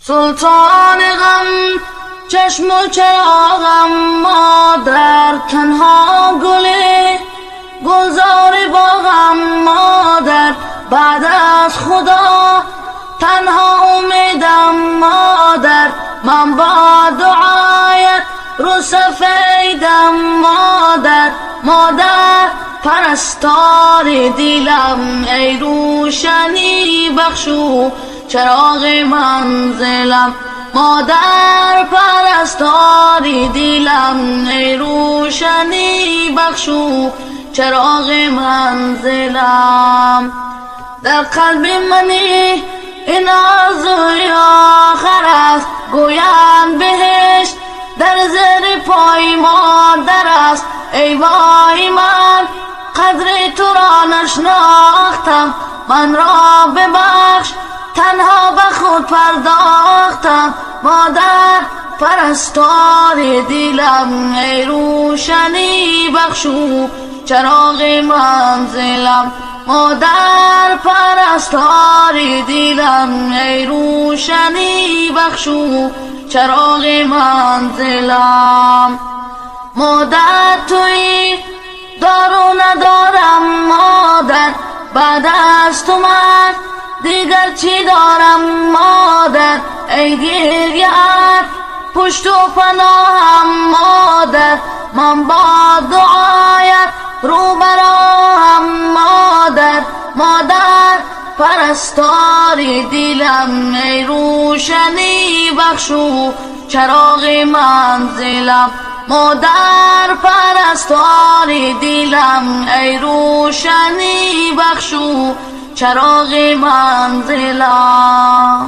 Султони ғам, чашму чароғам модар, танҳо гули гулзори боғам модар, баъд аз Худо танҳо умедам модар, ман бо дуоят рӯ сафедам модар, модар парастори дилам, эй рӯшанӣ бахшу чароғи манзилам, модар парастори дилам, эй рӯшанӣ бахшу чароғи манзилам. Дар қалби мани ин орзуи охир аст, гӯянд биҳишт дар зери пои модар аст. Эй вой ман қадри туро нашнохтам, манро бибахш, танҳо ба худ пардохтам. Модар парастори дилам, эй рӯшанӣ бахшу чароғи манзилам, модар парастори дилам, эй рӯшанӣ бахшу чароғи манзилам. Модар туӣ, дору надорам модар, баъд аз ту ман дигар чӣ дорам модар? Эй гирьяат пушту паноҳам модар, ман бо дуоят рӯ ба роҳам модар, модар парастори дилам, эй рӯшанӣ бахшу чароғи манзилам, модар парастори дилам, эй рӯшанӣ бахшу чароғи манзилам.